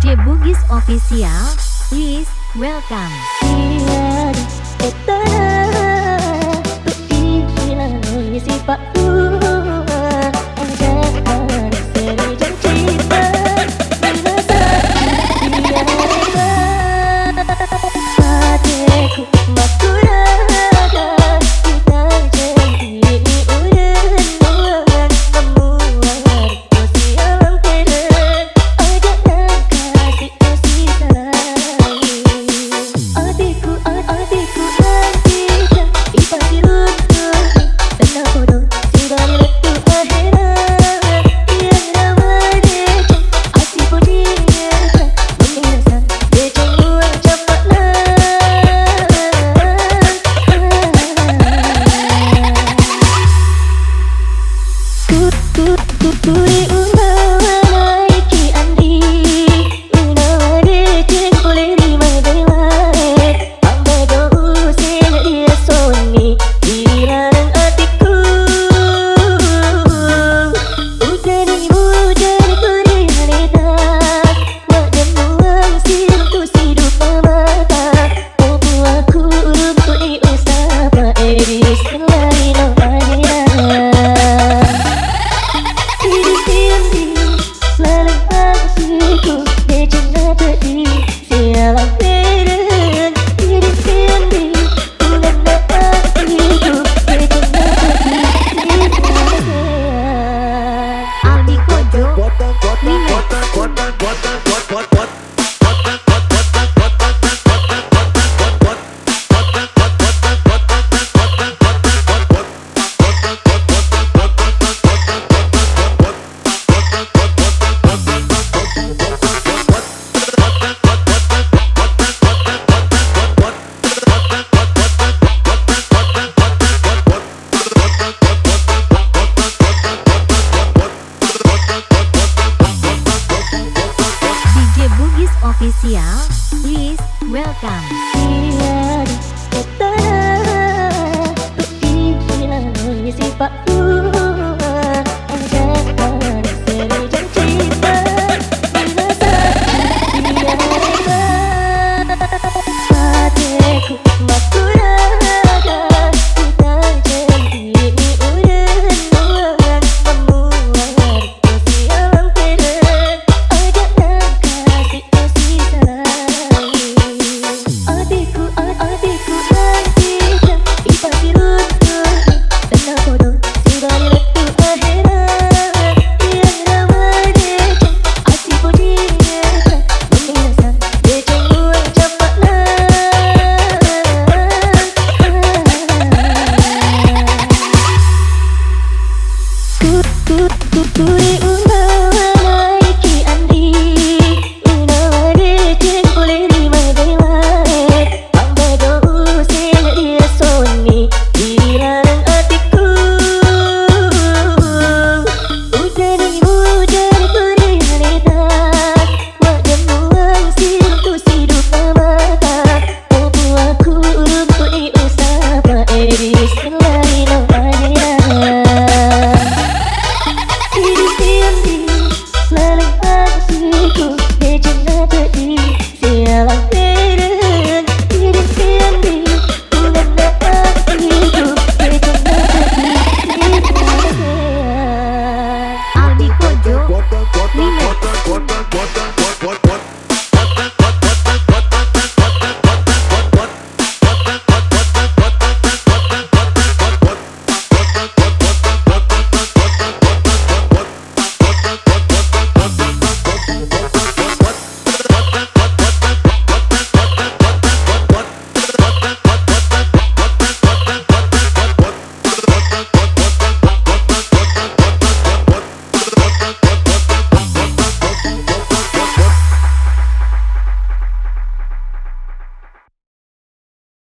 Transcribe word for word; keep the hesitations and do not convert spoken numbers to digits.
J Bugis Official, please welcome. Iya, di kota, peddi, hilang, isi, Pak. Atiku, atiku, atiku, ipasiruntu. Tenna podo, sibali lettu ahera. Iya, namanya, asipuji, menginasa, deceng uang capakna. Ku, ku, ku, kui unawa naiki andi. Unawa deceng pole ri madewae, ambado'u sele'ia sonni ilaleng atiku. Ujani mujani kuri haleta, majemmuang siruntu sidupa mata. Obuaku urungku di usapa eri selaino adina. Sidi sindi laleng atiku deceng napedi sialang pereng. Sidi sindi ulanna atiku deceng napedi sialang pereng. Aldi Kojo, Remix. D J Bugis Official, please welcome.